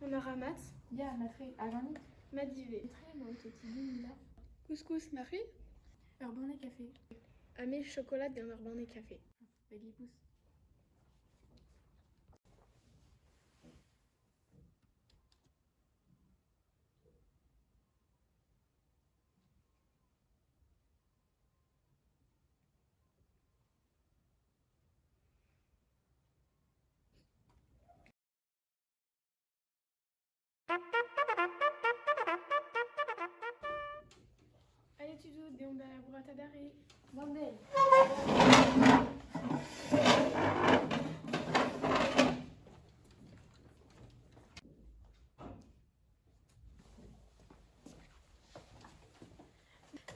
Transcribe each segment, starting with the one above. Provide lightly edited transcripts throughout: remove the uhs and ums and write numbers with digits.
Mont a ra mat? Ya, matre, ha ganit? Mat ivez. Petra emaout o tibuñ, Mila? Couscous, na c'hwi? Ur banne kafe. Ha me chokolad gant ur banne kafe. Belipous. Allez tudoù, deomp da labourat adarre. D'an deiz.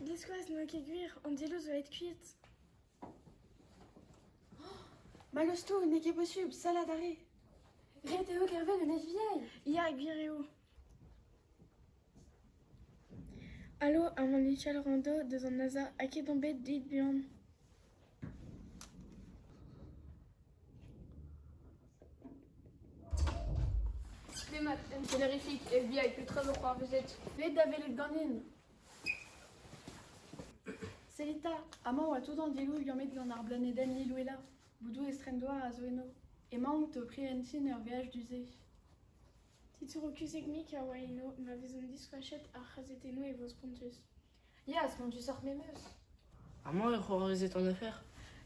Biskoazh n'oa ket gwir, an dielloù zo aet kuit. Mallozh-to, n'eo ket posubl, sell adarre. Ret eo gervel un FBI. Ya, gwir eo. Alo, amañ Michel Rando deus an NASA, ha ket on bet dit buan. Demat, un Tenerife, FBI, petra zo c'hoarvezet? Deuit da welet ganin. Sellit 'ta, amañ oa tout an dielloù liammet gant ar blanedenn Lilouela. Boudoù estren-douar a zo eno. Emaomp o prientiñ ur veaj du-se. Titouroù kuzhek-mik a oa eno ma vezont diskoachet ar c'hazetennoù e vo spontus. Ya, spontusoc'h memes. Amañ eo c'hoarvezet an afer?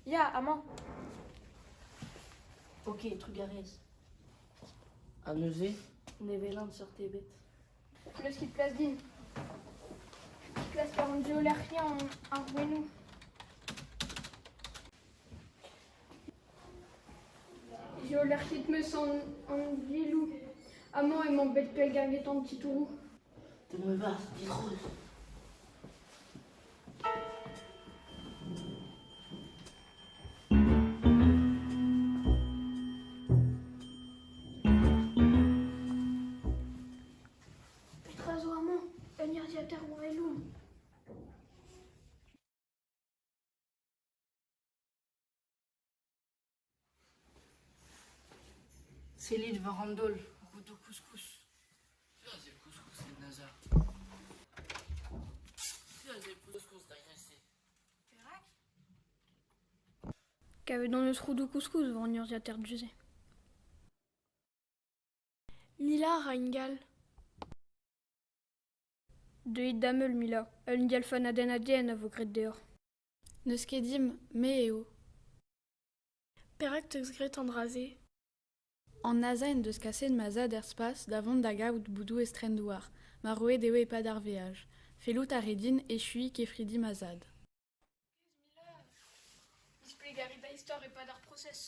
Ya, amañ. Ok, trugarez. Ha neuze? Ne welan seurt ebet. Leuskit plas din. Klask a ran geolec'hiañ ar gouennoù. Geolec'hiet 'm eus an anvioù. Amañ emañ bet pellgarget an titouroù. Deomp e-barzh, dic'hrouz. Petra zo amañ? Un urzhiataer war-eeun. Sellit war an daol, roudoù couscous. Perzh eo couscous en NASA. Perzh eo couscous da grese. Perak? Kavet hon eus roudoù couscous war an urzhiataer du-se. Mila a ra ingal. Deuit da'm heul, Mila. Un dielfennadenn ADN a vo graet deoc'h. N'eus ket dimp, me eo. Perak 'teus graet an dra-se? An NASA en deus kaset ma zad er spas da vont da gaout boudoù estren-douar, ma roet eo e-pad ar veaj. Fellout a rae din echuiñ kefridi ma zad. Displeg a rit da istor e-pad ar prosez.